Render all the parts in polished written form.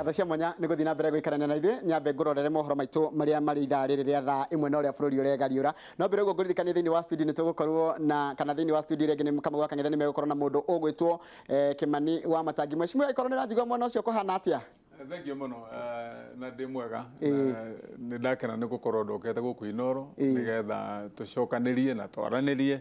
Ngatho cia mwanya nĩ gũthiĩ na mbere gũikarania na ithuĩ. Nyambe ngũrorere mohoro maitũ marĩa marĩ ithaa rĩrĩ rĩa thaa 1 na ũrĩa bũrũri ũregariũra. No mbere ũguo ngũririkanie thĩinĩ wa studio nĩ tũgũkorwo na kana thĩinĩ wa studio ĩrĩa ĩngĩ nĩ Kamau wa Kang'ethe nĩ megũkorwo na mũndũ ũgwĩtwo Kĩmani wa Matangi. Mheshimiwa, ĩkorwo nĩ ũranjigua mwena ũcio kũhana atĩa? Thengiũ mũno na ndĩ mwega. Nĩ ndakena nĩ gũkorwo ndokete gũkũ Inooro nĩgetha tũcokanĩrie na twaranĩrie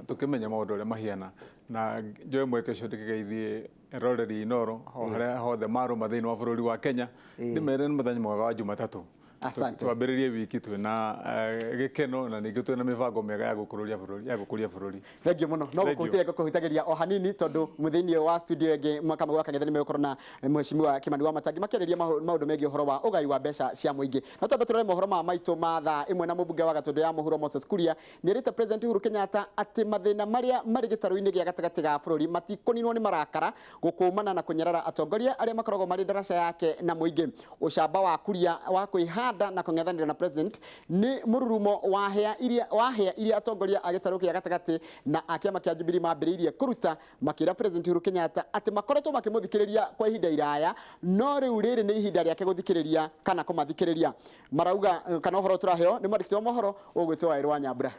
tũkĩmenye maũndũ ũrĩa mahiana, na njoe mweke ũcio ndĩkĩgeithie eroreri Inooro o harĩa hothe marũma thĩinĩ wa bũrũri wa Kenya, ndĩmere nĩ mũthenya mwega wa Jumatatũ. Asante. Twambĩrĩrie wiki twĩna gĩkeno na ningĩ twĩna mĩbango mĩega ya gũkũrũria bũrũri, ya gũkũria bũrũri. Thengiũ mũno. No gũkũhutĩria ngũkũhutagĩria o hanini tondũ thĩinĩ wa studio ĩngĩ Kamau wa Kang'ethe nĩ megũkorwo na Mheshimiwa Kĩmani wa Matangi makĩarĩria maũndũ megiĩ ũhoro wa ũgai wa mbeca cia mũingĩ. No twambe tũrore mohoro ma maitũ ma thaa 1 na mũmbunge wa Gatũndũ ya Mũhuro Moses Kuria nĩerĩte President Uhuru Kenyatta atĩ mathĩna marĩa marĩ gĩtarũ-inĩ gĩa gatagatĩ ga bũrũri matikũninwo nĩ marakara, gũkũmana na kũnyarara atongoria arĩa makoragwo marĩ ndaraca yake na mũingĩ. Ũcamba wa Kuria wa kwĩhanda na kũng'ethanĩra na President nĩ mũrurumo wa hĩa iria wa hĩa iria atongoria a gĩtarũ gĩa gatagatĩ na a kĩama kĩa Jubilee mambĩrĩirie kũruta makĩra President Uhuru Kenyatta atĩ makoretwo makĩmũthikĩrĩria kwa ihinda iraya, no rĩu rĩrĩ nĩ ihinda rĩake gũthikĩrĩria kana kũmathikĩrĩria. Marauga kana ũhoro tũraheo nĩ mwandĩki wa mohoro ũgwĩtwo Waĩrũ wa Nyambura.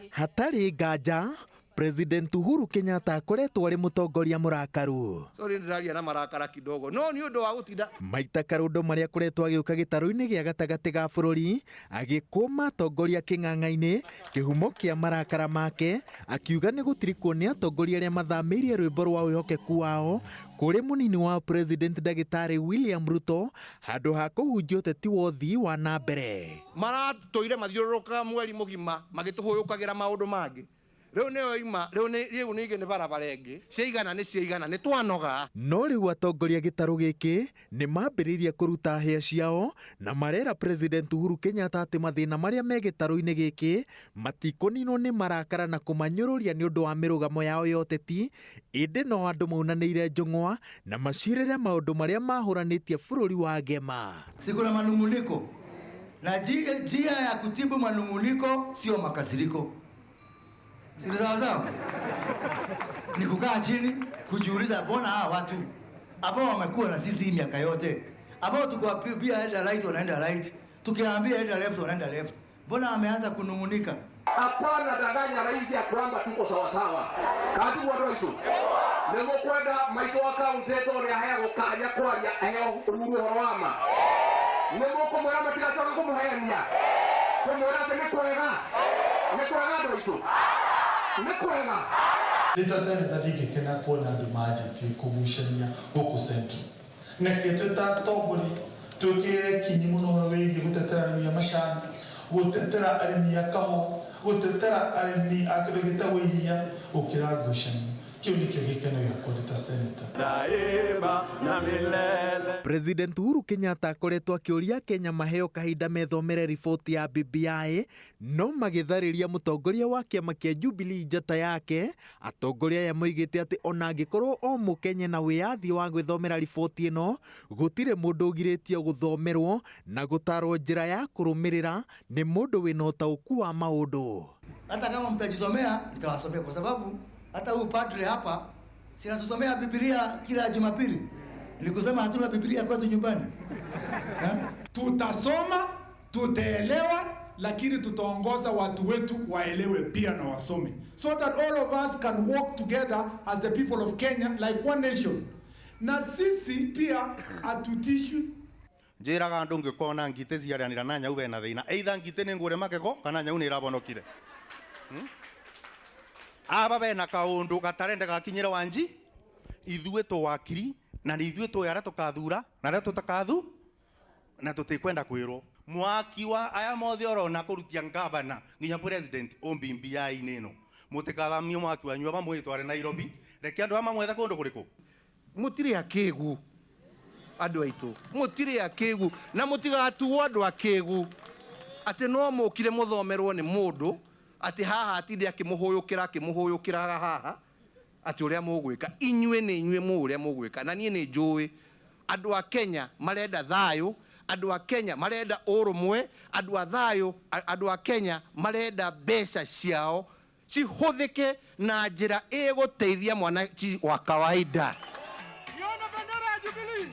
Hatarĩ nganja, President Uhuru Kenyatta akoretwo arĩ mũtongoria mũrakaru. Sorry, ndĩraria na marakara kidogo, no nĩ ũndũ wa gũtinda. Maita karũndo marĩa akoretwo agĩũka gĩtarũ-inĩ gĩa gatagatĩ ga bũrũri agĩkũma atongoria kĩng'ang'a-inĩ, kĩhumo kĩa marakara make, akiuga nĩ gũtirikwo nĩ atongoria arĩa mathamĩirie rwĩmbo rwa wĩhokeku wao kũrĩ mũnini wa President Ndagĩtarĩ William Ruto handũ ha kũhunjia ũteti wa ũthii wa na mbere. Maratũire mathiũrũrũkaga mweri mũgima magĩtũhũyũkagĩra maũndũ mangĩ. Rĩu nĩyo ima, rĩu nĩ rĩu ningĩ nĩ barabara ĩngĩ. Ciaigana nĩ ciaigana, nĩ twanoga. No rĩu atongoria gĩtarũ gĩkĩ nĩ mambĩrĩirie kũruta hĩa ciao na marera President Uhuru Kenyatta atĩ mathĩna marĩa me gĩtarũ-inĩ gĩkĩ matikũninwo nĩ marakara na kũmanyũrũria nĩ ũndũ wa mĩrũgamo yao ya ũteti, ĩndĩ no andũ maunanĩire njũng'wa na macirĩre maũndũ marĩa mahũranĩtie bũrũri wa ngema. Si kuna manunguniko, na njia ya kutibu manunguniko sio makasiriko. Si ni sawa sawa? Ni kukaa chini kujiuliza, mbona hawa watu ambao wamekuwa na sisi hii miaka yote, ambao tukiwaambia enda right wanaenda right, tukiwaambia enda left wanaenda left, mbona wameanza kunungunika? Hapana danganya rais ya kwamba tuko sawa sawa. Kati wa roito. Nĩ mũkwenda maitũ wa kaunti ĩto aheagwo kanya kwaria aheo ruru ũhoro wa ma. Nĩ mũkũmwĩra matigacoke kũmũhenia. Kũmwĩra atĩ nĩ kwega. Nĩ kwega andũ aitũ. Nĩ kwega. Ndĩ ta senator ndingĩkena kuona andũ manjĩtie kũgucania gũkũ Central. Neke twĩ ta atongoria twĩkĩrĩre kinyi mũno ũhoro wĩgiĩ gũtetera arĩmi a macani, gũtetera arĩmi a kahũa, gũtetera arĩmi a kĩndũ gĩtagwo iria gũkĩra ngucanio. Kĩu nĩkĩo gĩkeno gĩakwa ndĩ ta senator. Daima na milele. President Uhuru Kenyatta akoretwo akĩũria Akenya maheo kahinda methomere riboti ya BBI, no magĩtharĩria mũtongoria wa kĩama kĩa Jubilee njata yake. Atongoria aya moigĩte atĩ ona angĩkorwo o mũkenya na wĩyathi wa gwĩthomera riboti ĩno, gũtirĩ mũndũ ũgirĩtio gũthomerwo na gũtarwo njĩra ya kũrũmĩrĩra nĩ mũndũ wĩna ũtaũku wa maũndũ. Hata kama mtajisomea, nitawasomea kwa sababu hata huyu padre hapa si anatusomea Biblia kila Jumapili. Ni kusema hatuna Biblia kwetu nyumbani. Ha? Tutasoma, tutaelewa, lakini tutaongoza watu wetu waelewe pia na wasome, so that all of us can work together as the people of Kenya like one nation. Na sisi pia hatutishwi. Njĩraga andũ ngĩkona ngitĩ ciaranĩra na nyau bena thĩna, either ngitĩ nĩ ngũre magego kana nyau nĩ ĩrabonokire. Aba bena kaũndũ gatarenda gakinyĩra wanji, ithuĩ tũwakiri na nĩ ithuĩ tũĩ arĩa tũkathura na arĩa tũtakathu na tũtikwenda kwĩrwo. Mwaki wa aya mothe ũrona kũrutia ngavana nginya president ũmbimbiai-inĩ ĩno, mũtikathamie mwaki wanyu aba mwĩtware Nairobi, reke andũ aya mamwethe kũndũ kũrĩkũ. Mũtirĩ akĩgu andũ aitũ, mũtirĩ akĩgu na mũtigatuo andũ akĩgu atĩ no mũkire mũthomerwo nĩ mũndũ atĩ haha atinde akĩmũhũyũkĩra akĩmũhũyũkĩraga haha atĩ ũrĩa mũgwĩka. Inyuĩ nĩ inyuĩ mũĩ ũrĩa mũgwĩka, na niĩ nĩ njũĩ andũ a Kenya marenda thayũ, andũ a Kenya marenda ũrũmwe, andũ a thayũ, andũ a Kenya marenda mbeca ciao cihũthĩke na njĩra ĩgũteithia mwananchi wa kawaida. Nione bendera ya Jubilee.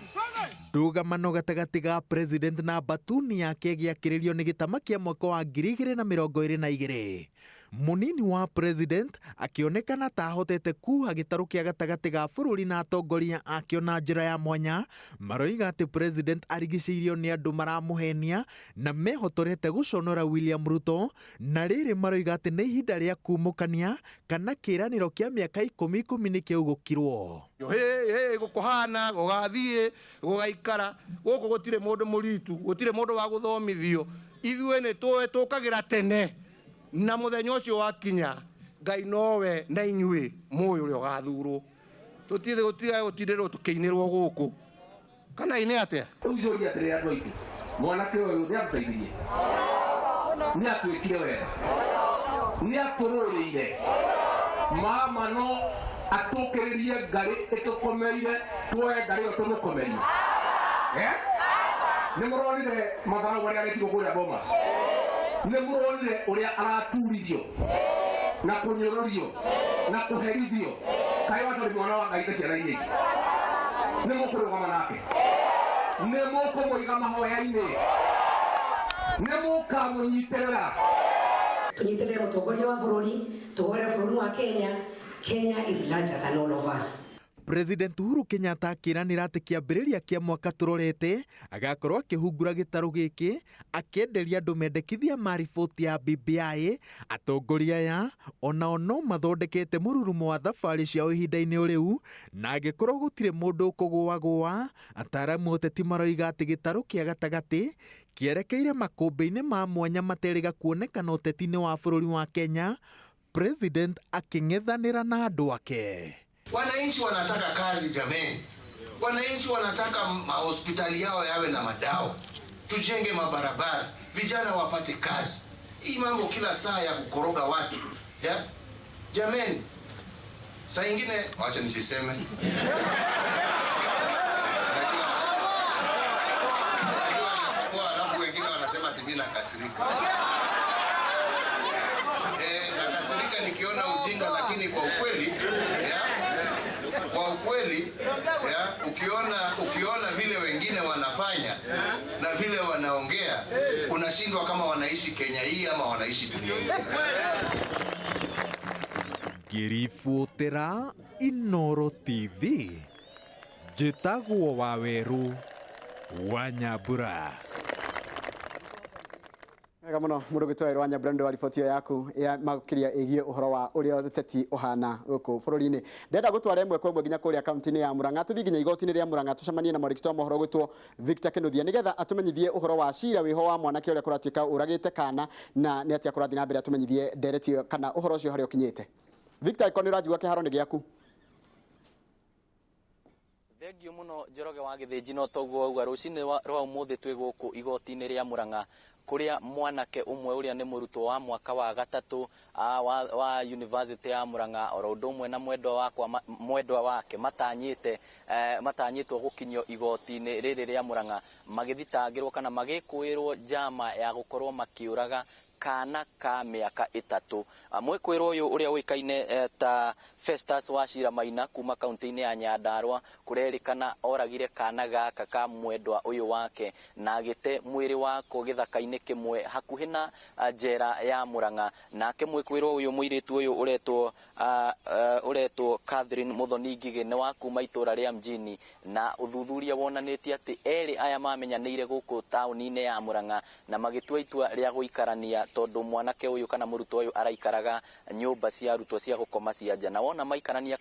Ndũgamano gatagatĩ ga president na batuni yake gĩakĩrĩrio nĩ gĩtama kĩa mwaka wa 2022. Mũnini wa president akĩonekana ta ahotete kuha gĩtarũ kĩa gatagatĩ ga bũrũri na atongoria akĩo na njĩra ya mwanya. Maroiga atĩ president arigicĩirio nĩ andũ maramũhenia na mehotorete gũconora William Ruto, na rĩrĩ maroiga atĩ nĩ ihinda rĩa kumũkania kana kĩĩranĩro kĩa mĩaka 10 10 nĩkĩũgũkirwo. Hĩ gũkũhana gũgathiĩ gũgaikara gũkũ gũtirĩ mũndũ mũritu, gũtirĩ mũndũ wa gũthomithio. Ithuĩ nĩ tũĩ tũkagĩra tene na mũthenya ũcio wakinya Ngai nowe na inyuĩ mũĩ ũrĩa ũgathurwo. Tũtirĩ gũtiga gũtindĩrwo tũkĩinĩrwo gũkũ kana inĩ atĩa. Rĩu njũrie atĩrĩrĩ andũ aitũ, mwanake ũyũ nĩ atũteithirie, nĩ atwĩkire wega, nĩ atũrũrĩire. Mama no atũkĩrĩrie ngarĩ ĩtũkomeire, tuoye ngarĩ ĩyo tũmũkomerie. Nĩ mũronire matharau marĩa arekirwo kũrĩa Bomas? Nĩ mũronire ũrĩa araturithio na kũnyũrũrio na kũherithio? Kaĩ watarĩ mwana wa Ngai ta ciana iria ingĩ? Nĩ mũkũrũgama nake? Nĩ mũkũmũiga mahoya-inĩ? Nĩ mũkamũnyitĩrĩra? Tũnyitĩrĩre mũtongoria wa bũrũri, tũhoere bũrũri wa Kenya. Kenya is larger than all of us. President Uhuru Kenyatta akĩranĩra atĩ kĩambĩrĩria kĩa mwaka tũrorete agakorwo akĩhungura gĩtarũ gĩkĩ akĩenderia andũ mendekithia ma riboti ya BBI. Atongoria aya onao no mathondekete mũrurumo wa thabarĩ ciao ihinda-inĩ rĩu, na angĩkorwo gũtirĩ mũndũ ũkũgũagũa, ataaramu ũteti maroiga atĩ gĩtarũ kĩa gatagatĩ kĩerekeire makũmbĩ-inĩ ma mwanya materĩga kuonekana ũteti-inĩ wa bũrũri wa Kenya. President akĩng'ethanĩra na andũ ake. Wananchi wanataka kazi jameni. Wananchi wanataka mahospitali yao yawe na madawa, tujenge mabarabara, vijana wapate kazi. Hii mambo kila saa ya kukoroga watu ya? Jameni, saa ingine wacha nisiseme. Najua alafu wengine wanasema ati mimi nakasirika. Nakasirika nikiona ujinga, lakini kwa ukweli ya? Kwa ukweli ya, ukiona vile wengine wanafanya na vile wanaongea, unashindwa kama wanaishi Kenya hii ama wanaishi dunia hii. Ngĩribotera Inoro TV, njĩtagwo Waweru wa Nyambura. Wega mũno mũndũ gwĩtwo wa Nyambura nĩ wa riboti yaku ya makĩria ĩgiĩ ũhoro wa ũrĩa ũteti ũhana gũkũ bũrũri-inĩ. Ndĩrenda gũtwara ĩmwe kwa ĩmwe nginya kũrĩa kaunti-inĩ ya Murang'a, tũthiĩ nginya igoti-inĩ rĩa Murang'a tũcemanie na mwandĩki wa mohoro gwĩtwo Victor Kinuthia nĩgetha atũmenyithie ũhoro wa cira wĩho wa mwanake ũrĩa kũratuĩka ũragĩte kana na nĩ atĩa kũrathiĩ na mbere, atũmenyithie ndereti ĩyo kana ũhoro ũcio harĩa ũkinyĩte. Victor, angĩkorwo nĩ ũranjigua kĩharo nĩ gĩaku. Thengiũ mũno Njoroge wa Gĩthĩnji, no toguo wauga rũcinĩ rwa ũmũthĩ twĩ gũkũ igoti-inĩ rĩa Murang'a kũrĩa mwanake ũmwe ũrĩa nĩ mũrutwo wa mwaka wa gatatũ wa University ya Murang'a oro ũndũ ũmwe na mwendwa wake matanyĩtwo gũkinyio igoti-inĩ rĩrĩ rĩa Murang'a magĩthitangĩrwo kana magĩkũĩrwo njama ya gũkorwo makĩũraga kana ka mĩaka 3. Mwĩkũĩrwo ũyũ ũrĩa ũĩkaine ta Festus Wachira Maina kuma kaunti-inĩ ya Nyandarua kũrerĩkana oragire kana gaka ka mwendwa ũyũ wake na agĩte mwĩrĩ wako gĩthaka-inĩ kĩmwe hakuhĩ na njera ya Murang'a. Nake mwĩkũĩrwo ũyũ mũirĩtu ũyũ ũretwo Catherine Muthoni Ngigĩ nĩ wa kuma itũra rĩa mjini, na ũthuthuria wonanĩtie atĩ erĩ aya mamenyanĩire gũkũ taũni-inĩ ya Murang'a na magĩtua itua rĩa gũikarania tondũ mwanake ũyũ kana mũrutwo ũyũ araikaraga nyũmba cia arutwo cia gũkoma cia nja, na wona maikarania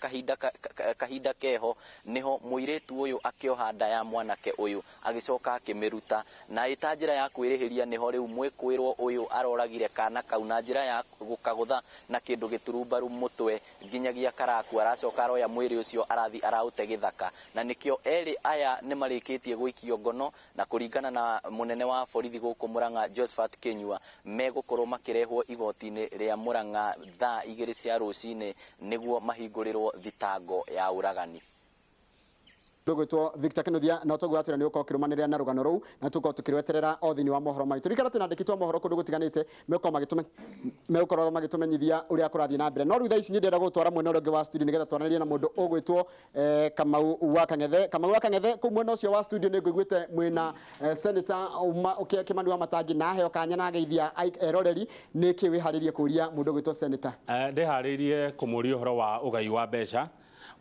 kahinda keho niho mũirĩtu ũyũ akĩoha nda ya mwanake ũyũ agĩcoka akĩmĩruta, na ĩta njĩra ya kwĩrĩhĩria niho rĩu mwĩkũĩrwo ũyũ aroragire kana kau na njĩra ya gũkagũtha na kĩndũ gĩturumbaru mũtwe nginyagia karakua. Aracoka aroya mwĩrĩ ũcio arathi araũte gĩthaka, na nĩkĩo erĩ aya nĩ marĩkĩtie gũikio ngono, na kũringana na mũnene wa borithi gũkũ Murang'a Josephat Kinyua megũkorwo makĩrehwo igoti-inĩ rĩa Murang'a thaa 2 cia rũcinĩ nĩguo mahingũrĩrwo thitango ya ũragani. Ndũgwĩtwo Victor Kinuthia na toguo atwĩra nĩ ũkorwo ũkĩrũmanĩrĩra na rũgano rũu na tũkorwo tũkĩrweterera o thĩinĩ wa mohoro maitũ. Ririkana twĩna andĩki twa mohoro kũndũ gũtiganĩte megũkorwo magĩtũmenyithia ũrĩa kũrathiĩ na mbere. No rĩu thaa ici nĩ ndĩrenda gũgũtwara mwena ũrĩa ũngĩ wa studio nĩgetha twaranĩrie na mũndũ ũgwĩtwo Kamau wa Kang'ethe. Kamau wa Kang'ethe, kũu mwena ũcio wa studio nĩ ngũiguĩte mwĩna Senator Kimani wa Matangi na aheo kanya na ageithia eroreri. Nĩ kĩ wĩharĩrie kũria mũndũ ũgwĩtwo Senator? Ndĩharĩirie kũmũria ũhoro wa ũgai wa mbeca,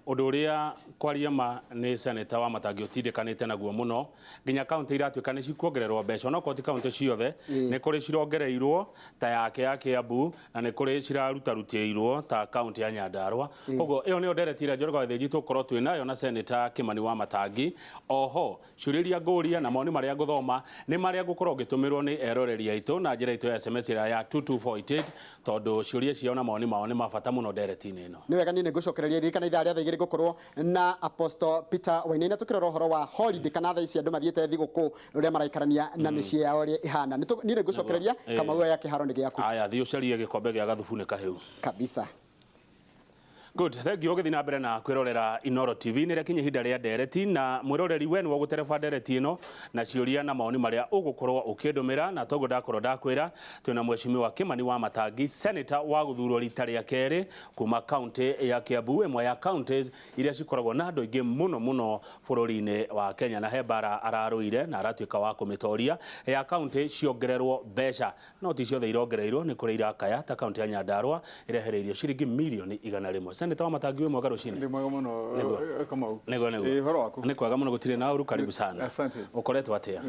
ũndũ ũrĩa kwaria ma nĩ Senator wa Matangi ũtindĩkanĩte naguo mũno, nginya kaunti iratuĩka nĩ cikuongererwo mbeca, onokorwo ti kaunti ciothe, nĩ kũrĩ cirongereirwo ta yake ya Kiambu na nĩ kũrĩ cirarutarutirwo ta kaunti ya Nyandarua. Koguo ĩyo nĩyo ndereti ĩrĩa Njoroge wa Gĩthĩnji tũgũkorwo twĩ nayo na Senator Kimani wa Matangi. Oho ciũria iria ngũria na mawoni marĩa ngũthoma nĩ marĩa ngũkorwo ngĩtũmĩrwo nĩ eroreri aitũ na njĩra itũ ya SMS ĩrĩa ya 22488, tondũ ciũria ciao na mawoni mao nĩ ma bata mũno ndereti-inĩ ĩno. Nĩ wega, niĩ nĩ ngũcokereria. Ririkana ithaa rĩa thaa 2 ngũkorwo na Apostle Peter Wainaina tũkĩrora ũhoro wa holiday kana thaa ici andũ mathiĩte thigũkũ ũrĩa maraikarania na mĩciĩ yao ũrĩa ĩhana. Niĩ nĩ ngũcokereria. Kamau ya kĩharo nĩ gĩaku. Aya, thiĩ ũcarie gĩkombe gĩa gathubu nĩ kahĩu. Kabisa. Good, thank you. Ũgĩthiĩ na mbere na kwĩrorera Inoro TV nĩ rĩakinya ihinda rĩa ndereti, na mwĩroreri we nĩwe ũgũtereba ndereti ĩno na ciũria na maoni marĩa ũgũkorwo ũkĩndũmĩra. Na toguo ndakorwo ndakwĩra twĩna Mheshimiwa Kimani wa Matangi, Senator wa gũthurwo rita rĩa kerĩ kuma kaunti ya Kiambu, ĩmwe ya counties iria cikoragwo na andũ aingĩ mũno mũno bũrũri-inĩ wa Kenya, na he mbara ararũire na aratuĩka wa kũmĩtoria ya kaunti ciongererwo mbeca. No ti ciothe irongereirwo, nĩ kũrĩ irakaya ta kaunti ya Nyandarua ĩrehereirio ciringi mirioni 100. Senator wa Matangi, wĩ mwega rũcinĩ. Ndĩ mwega mũno. Nĩguo. Kamau. Nĩguo, nĩguo. Ũhoro waku? Nĩ kwega mũno, gũtirĩ na ũru, karibu sana. Asante. Ũkoretwo atĩa?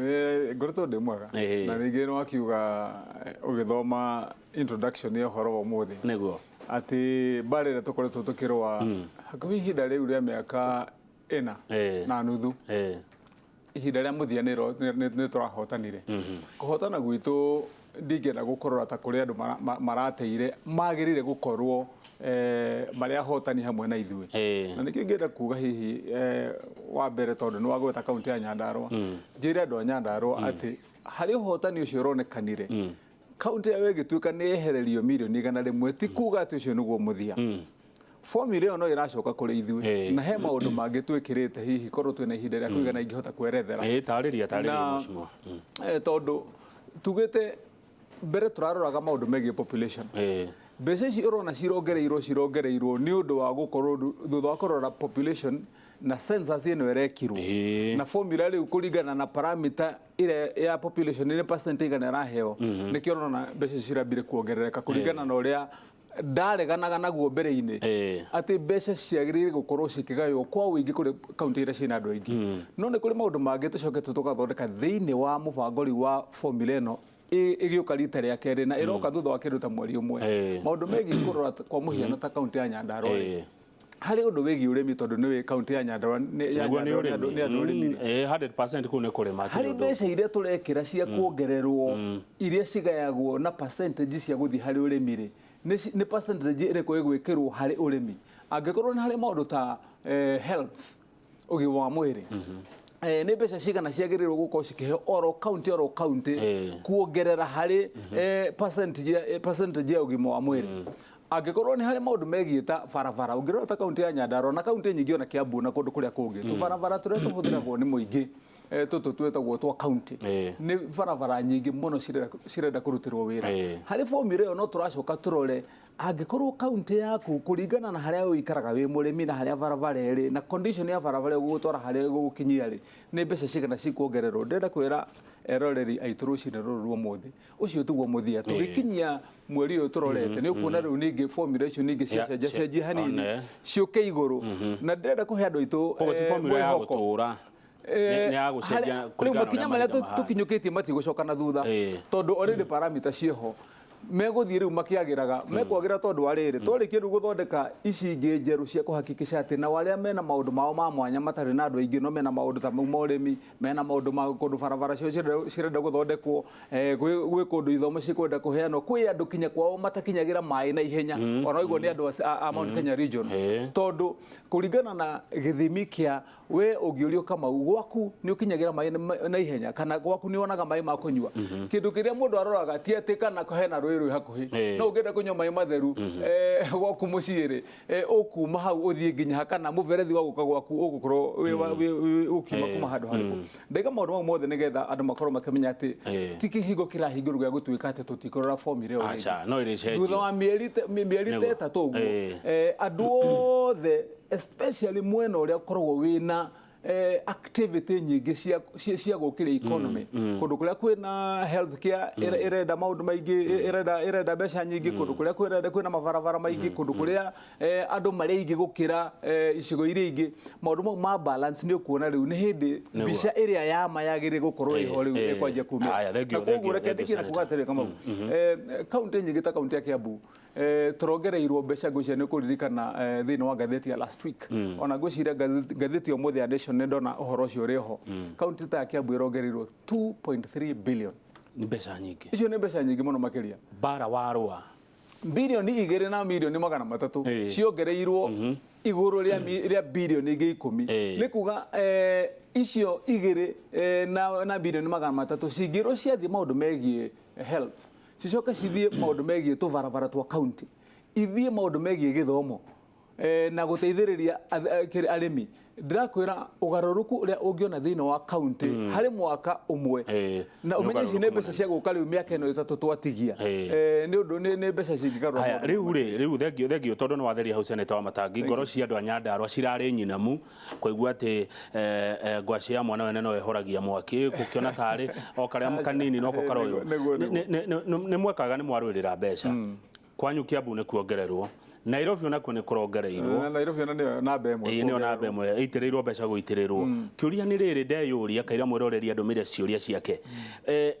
Ngoretwo ndĩ mwega. Na ningĩ nĩ wakiuga ũgĩthoma introduction ya ũhoro wa ũmũthĩ atĩ mbara ĩrĩa tũkoretwo tũkĩrũa hakuhĩ ihinda rĩu rĩa mĩaka 4 na nuthu, ihinda rĩa mũthia nĩ tũrahotanire. Kũhotana gwitũ ndingĩenda gũkorora ta kũrĩ andũ marateire magĩrĩire gũkorwo marĩa ahotani hamwe na ithuĩ. Na nĩkĩo ingĩenda kuga hihi wa mbere, tondũ nĩ wagweta kaunti ya Nyandarua, njĩre andũ a Nyandarua atĩ harĩ ũhotani ũcio ũronekanire, kaunti yao ĩgĩtuĩka nĩ yehererio mirioni 100, ti kuga atĩ ũcio nĩguo mũthia. Formula ĩyo no ĩracoka kũrĩ ithuĩ, na he maũndũ mangĩ twĩkĩrĩte hihi korwo twĩna ihinda rĩa kũigana ingĩhota kwerethera. Tarĩria, tarĩria, mheshimiwa. Tondũ tugĩte mbere tũraroraga maũndũ megiĩ population. Mbeca ici ũrona cirongereirwo nĩ ũndũ wa gũkorwo thutha wa kũrora population na census ĩno ĩrekirwo na formula rĩu kũringana na parameter ĩrĩa ya population nĩ percent igana ĩraheo, nĩkĩo ũrona mbeca ici cirambire kuongerereka kũringana na ũrĩa ndareganaga naguo mbere-inĩ atĩ mbeca ciagĩrĩire gũkorwo cikĩgaywo kwa ũingĩ kũrĩ kaunti iria ciĩna andũ aingĩ. No nĩ kũrĩ maũndũ mangĩ tũcokete tũgathondeka thĩinĩ wa mũbango rĩu wa formula ĩno ĩgĩũka rita rĩa kerĩ, na ĩroka thutha wa kĩndũ ta mweri ũmwe. Maũndũ megiĩ kũrora kwa mũhiano ta kaunti ya Nyandarua, harĩ ũndũ wĩgiĩ ũrĩmi, tondũ nĩ kaunti ya Nyandarua nĩ andũ ũrĩmi. 100% kũu nĩ kũrĩma. Harĩ mbeca iria tũrekĩra cia kuongererwo iria cigayagwo na percentage cia gũthiĩ harĩ ũrĩmi rĩ, nĩ percentage ĩrĩkũ ĩgwĩkĩrwo harĩ ũrĩmi? Angĩkorwo nĩ harĩ maũndũ ta health, ũgima wa mwĩrĩ, nĩ mbeca cigana ciagĩrĩirwo gũkorwo cikĩheo oro kaunti kuongerera harĩ percentage ya ũgima wa mwĩrĩ? Angĩkorwo nĩ harĩ maũndũ megiĩ ta barabara, ũngĩrora ta kaunti ya Nyandarua na kaunti nyingĩ ona Kiambu na kũndũ kũrĩa kũngĩ, tũbarabara tũrĩa tũhũthĩragwo nĩ mũingĩ tũtũ twĩtagwo twa kaunti, nĩ barabara nyingĩ mũno cirenda kũrutĩrwo wĩra. Harĩ formula ĩyo no tũracoka tũrore angĩkorwo kaunti yaku kũringana na harĩa ũikaraga wĩ mũrĩmi na harĩa barabara ĩrĩ na condition ya barabara ĩgũgũtwara harĩa ĩgũgũkinyia rĩ, nĩ mbeca cigana cikuongererwo. Ndĩrenda kwĩra eroreri aitũ rũcinĩ rũrũ rwa ũmũthĩ, ũcio tiguo mũthia. Tũgĩkinyia mweri ũyũ tũrorete nĩ ũkuona rĩu ningĩ formula icio ningĩ ciacenjacenjia hanini ciũke igũrũ, na ndĩrenda kũhe andũ aitũ mwĩhoko. Rĩu makinya marĩa tũkinyũkĩtie matigũcoka na thutha, tondũ already parameter ciĩho, megũthiĩ rĩu makĩagĩraga, mekwagĩra tondũ wa rĩrĩ twarĩkia rĩu gũthondeka ici ingĩ njerũ cia kũhakikisha atĩ nao arĩa mena maũndũ mao ma mwanya matarĩ na andũ aingĩ, no mena maũndũ ta mau ma ũrĩmi, mena maũndũ ma kũndũ barabara cio cirenda gũthondekwo, gwĩ kũndũ ithomo cikwenda kũheanwo, kwĩ andũ kinya kwao matakinyagĩra maĩ na ihenya, ona ũguo nĩ andũ a Mount Kenya region, tondũ kũringana na gĩthimi kĩa we ũngĩũrio Kamau gwaku nĩ ũkinyagĩra maĩ na ihenya kana gwaku nĩ wonaga maĩ ma kũnyua, kĩndũ kĩrĩa mũndũ aroraga ti atĩ kana hena rũĩ rwĩ hakuhĩ. No ũngĩenda kũnyua maĩ matheru gwaku mũciĩ rĩ, ũkuma hau ũthiĩ nginya ha, kana mũberethi wa gũka gwaku ũgũkorwo ũkiuma kuma handũ harĩkũ. Ndaiga maũndũ mau mothe nĩgetha andũ makorwo makĩmenya atĩ ti kĩhingo kĩrahingũrwo gĩa gũtuĩka atĩ tũtikũrora formula ĩyo rĩngĩ. Aca, no ĩrĩcenjio. Thutha wa mĩeri ta 3 ũguo, andũ othe especially mwena ũrĩa ũkoragwo wĩna activity nyingĩ cia gũkĩria economy, kũndũ kũrĩa kwĩna health care ĩrenda maũndũ maingĩ, ĩrenda mbeca nyingĩ, kũndũ kũrĩa kwĩna mabarabara maingĩ, kũndũ kũrĩa andũ marĩ aingĩ gũkĩra icigo iria ingĩ, maũndũ mau ma balance nĩ ũkuona rĩu nĩ hĩndĩ mbica ĩrĩa ya ma yagĩrĩire gũkorwo ĩho rĩu ĩkwanjia kumĩra. Na koguo reke ndikie na kuga atĩrĩrĩ Kamau, kaũntĩ nyingĩ ta kaũntĩ ya Kiambu turongereirwo mbeca, ngwĩciria nĩ ũkũririkana thĩinĩ wa ngathĩti ya last week, ona ngwĩciria ngathĩti ũmũthĩ ya Nation nĩ ndona ũhoro ũcio ũrĩ ho. Kaũntĩ ta ya Kiambu ĩrongereirwo 2.3 billion. Nĩ mbeca nyingĩ. Icio nĩ mbeca nyingĩ mũno makĩria. Bara warũa bilioni 2 na milioni 300 ciongereirwo igũrũ rĩa bilioni ingĩ 10. Nĩ kuga icio 2 na bilioni 300 cingĩrwo ciathiĩ maũndũ megiĩ health, cicoke cithiĩ maũndũ megiĩ tũbarabara twa kaunti, ithiĩ maũndũ megiĩ gĩthomo na gũteithĩrĩria arĩmi. Ndĩrakwĩra ũgarũrũku ũrĩa ũngĩona thĩinĩ wa kaunti harĩ mwaka ũmwe, na ũmenye ici nĩ mbeca cia gũka rĩu mĩaka ĩno 3 twatigia, nĩ ũndũ nĩ mbeca cingĩgarũra. Rĩu rĩ, rĩu thengio tondũ nĩ watheria hau Seneta wa Matangi, ngoro cia andũ a Nyandarua cirarĩ nyinamu kũigua atĩ ngwacĩ ya mwana wene no ĩhoragia mwaki, gũkĩona tarĩ o karĩa kanini noko karoywo. Nĩ mwekaga nĩ mwarũĩrĩra mbeca kwanyu Kiambu nĩ kuongererwo, Nairobi onakuo nĩ kũrongereirwo. Nairobi ona nĩyo namba ĩmwe. Ĩĩ nĩyo namba ĩmwe, ĩitĩrĩirwo mbeca gũitĩrĩrwo. Kĩũria nĩ rĩrĩ ndeyũria kaira mwĩroreri andũmĩre ciũria ciake.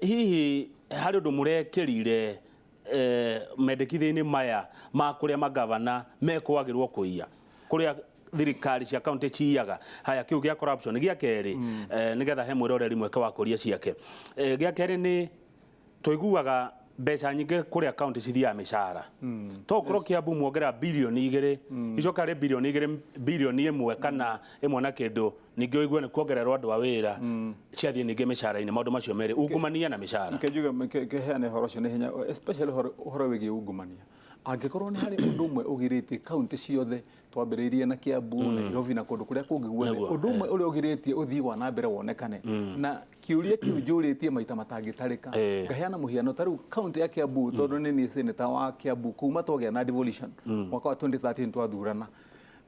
Hihi harĩ ũndũ mũrekĩrire mendekithia-inĩ maya ma kũrĩa magavana mekwagĩrwo kũiya, kũrĩa thirikari cia kaunti ciiyaga? Haya, kĩu gĩa corruption gĩa kerĩ, nĩgetha he mwĩroreri mweke wa kũria ciake. Gĩa kerĩ nĩ tũiguaga mbeca nyingĩ kũrĩa kaunti cithiaga mĩcara. To ũkorwo Kiambu muongerera bilioni 2, icoka rĩ bilioni 2, bilioni 1 kana 1 na kĩndũ, ningĩ ũigue nĩ kuongererwo andũ a wĩra ciathiĩ ningĩ mĩcara-inĩ. Maũndũ macio merĩ, ungumania na mĩcara. Njuge kĩheane ũhoro ũcio nĩ hinya, especially ũhoro wĩgiĩ ungumania. Angĩkorwo nĩ harĩ ũndũ ũmwe ũgirĩtie kaunti ciothe, twambĩrĩirie na Kiambu, Nairobi na kũndũ kũrĩa kũngĩ guothe, ũndũ ũmwe ũrĩa ũgirĩtie ũthii wa na mbere wonekane, na kĩũria kĩu njũrĩtie maita matangĩtarĩka. Ngaheana mũhiano ta rĩu kaunti ya Kiambu, tondũ nĩ niĩ seneta wa Kiambu kuma twagĩa na devolution mwaka wa 2013 twathurana,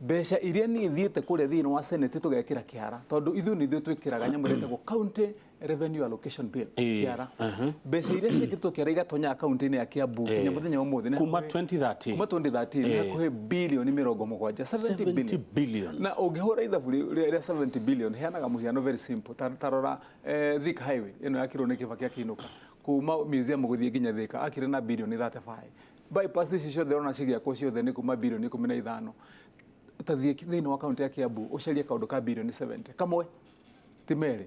mbeca iria niĩ thiĩte kũrĩa thĩinĩ wa senate tũgekĩra kĩara, tondũ ithuĩ nĩ ithuĩ twĩkĩraga nyamũ ĩrĩa ĩtagwo county revenue allocation bill kĩara. Mbeca iria ciĩkĩrĩtwo kĩara igatonya akaunti-inĩ ya Kiambu nginya mũthenya wa ũmũthĩ kuma 2013, kuma 2013 nĩ hakuhĩ bilioni 70, 70 billion. Na ũngĩhũra ithabu rĩa 70 billion, heanaga mũhiano very simple, ta rora Thika Highway ĩno yakirwo nĩ Kibaki akĩinũka kuma museum gũthiĩ nginya Thika, akire na bilioni 35. Bypass ici ciothe ona cigĩakwo ciothe nĩ kuma bilioni 15. Ũtathiĩ thĩinĩ wa kaunti ya Kiambu ũcarie kaũndũ ka bilioni 70 kamwe ti merĩ.